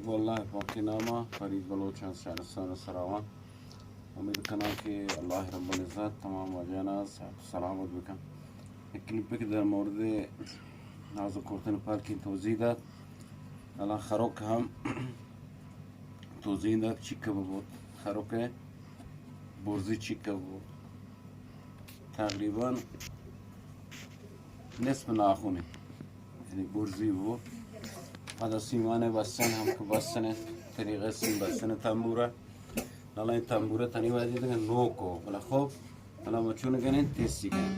واللہ پاکی ناما فرید بلوچ از شہرستان سراوان۔ امید کناں کہ اللہ رب العزت تمام واجہانا صحت و سلامت بکن۔ یک کلپے کہ در مورد ناز و کرتن پلکیں توضیح دات۔ الان خروک ہم توضیح دات چیکہ ببوت، خروک برزی چیکہ ببوت۔ تقریباً نصف ناخن، یعنی برزی ببوت۔ پدا سیمان بستن ہم کہ بستن، طریقہ سیم بستن تنبورہ۔ حالا اے تنبورہ تنی وہدی دگہ نوکو، بلے خب، حالا ما چون کنیں، تیسی کنیں۔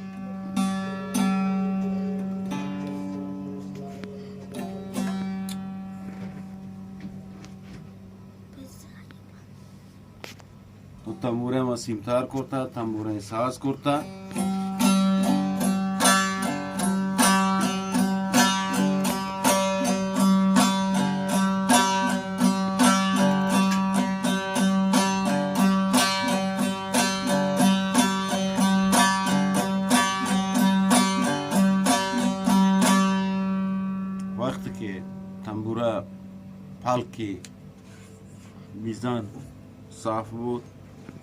تو تنبورہ ما سیمتار کرتا، تنبورہ ساز کرتا۔ وقت کہ تنبورہ پالکی میزان صاف بوت،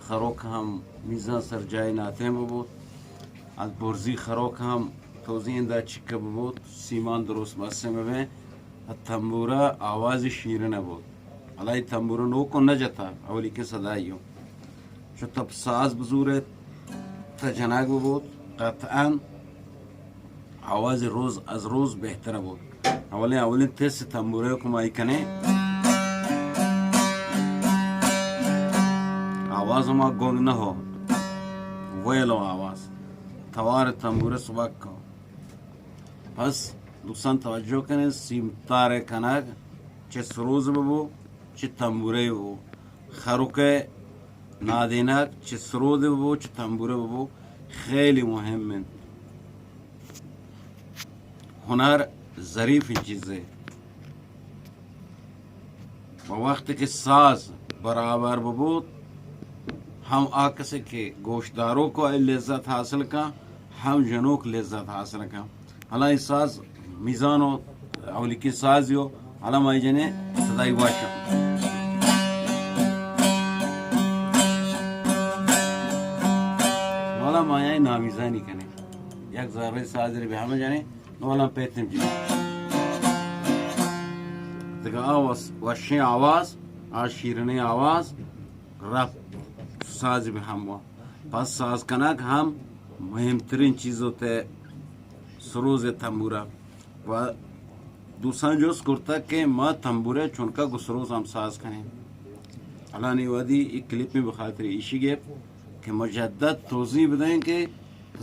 خروک ہم میزان سر جاہی ناتیں ببوت، از برزی خروک ہم توزی اندا چکہ ببوت، سیمان درست بسیں ببیں، از تنبورہ آواز شیرنہ بوت۔ حالا اے تنبورہ نوکو نہ جتا، اولی کہ صدایو۔ چو تب ساز بزورت، تا جناگ ببوت، قطعاً آواز روز از روز بہتر بوت۔ اولیں، اولیں تس تنبورہ کمائی کنے۔ آواز ما گنگ نہ ہو۔ ویلو آواز۔ توار تنبورہ سبک کو۔ پس دوستان توجہ کنے، سیمتار کنگ چہ سروز ببو، چہ تنبورہ ببو۔ خروکہ نادینگ چہ سرود ببو، چہ تنبورہ ببو، خیلی مہم انت۔ ہنر ظریفیں چیزے۔ و وقتی کہ ساز برابر ببوت، ہم آ کسے کہ گوشداروک لذت حاصل کن، ہم جنوک لذت حاصل کن۔ حالا اے ساز میزان و اولیکی سازی و حالا ما جنے صدای واشا۔ حالا ما یعنی نامیزانی کنے۔ یک ذرے ساز ری بہ ہم جنے، نو حالا پیتم جی۔ دگہ آواز، وشیں آواز، آ شیرنیں آواز، رپ ساز بہ ہم وا۔ پس ساز کنگ ہم مہمترین چیز ہوتے سروز تنبورہ۔ و دوستان جست کرتگ کہ ما تنبورہ چونکا گوں سروز ہم ساز کنیں۔ الانی وہدی اے کلپ میں بخاطر ایشی گپ کہ مجدد توضیح بدیں کہ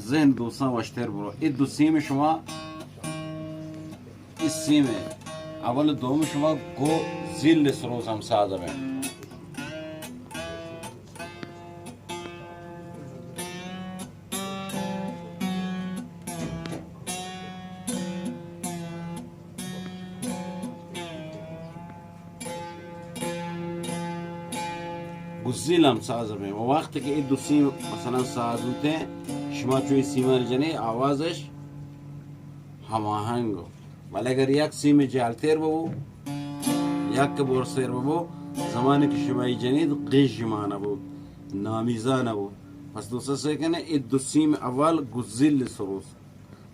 ذہن دوستان وشتر برو۔ اے دو سیم شما، اے سیم اول دوم شما گوں زیل سروز ہم ساز بیں۔ گزیل ہم ساز بیں۔ و وقت کہ اے دو سیم مثلاً ساز بوتیں، شما چو اے سیمان جنے آوازش ہماہنگ ہو۔ بلے اگر یک سیم جہلتر ببو، یک برزتر ببو، زمانے کہ شما اے جنید غیژ مانا بو، نامیزا نبو۔ پس دوستا سے کنے، اے دو سیم اول گزیل سروز۔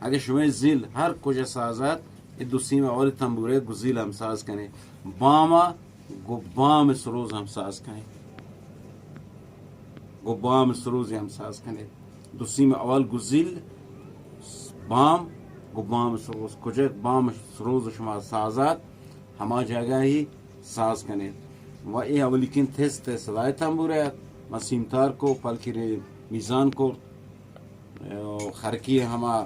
اگہ شما زیل ہر کجا ساز ات، اے دو سیم اول تنبورہ گزیل ہم ساز کنے۔ باما گو بام سروز ہم ساز کنے۔ گو بام سروز ہم ساز کنے۔ دو سیم اول گزیل، بام، گو بام سروز۔ کجک بام سروز شما ساز ات، ہما جاگہ ہی ساز کنے۔ و اے اولیکین تست صدای تنبورہ ات، ما سیمتار کو، پلکی رے میزان کو، خرکی ہما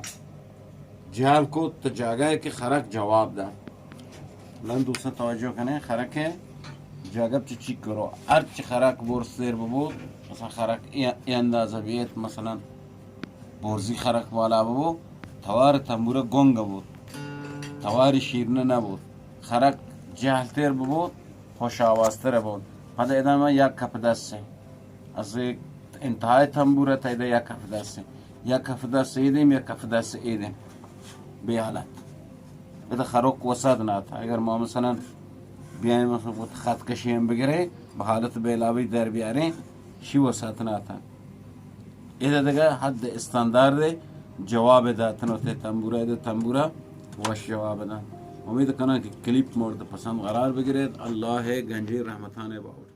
جہل کت تو جاگہ کہ خرک جواب دات۔ لن دوستاں توجہ کنے، خرک جاگہ چہ چی کرو، ہرچ خرک برزتر ببوت، مثلاً خرک اے، اے اندازہ بیت، مثلاً برزی خرک بالا ببو، توار تنبورہ گنگ بوت، تواری شیرنہ نبوت، خرک جہلتر ببوت، خوش آوازتر بوت۔ پدا ادا ما یک کپ دست از انتہائی تنبورہ تا ادا یک کف دست، یک کف دست ایدیم، یک کف دست ایدیم۔ بے حالت۔ ادا خروک وسعت نہ تا۔ اگر ما مثلاً بیائیں مثلاً وت خط کشی ہم بگریں، بہ حالت بیلاوی در بیاریں، شی وسعت نہ اتاں۔ ادا دگہ حد استاندار دے جواب داتن و تے تنبورہ دے تنبورہ وش جواب داں۔ امید کناں کہ کلیپ مورد پسند قرار بگریت۔ اللہ گنجی رحمتان باہوٹ۔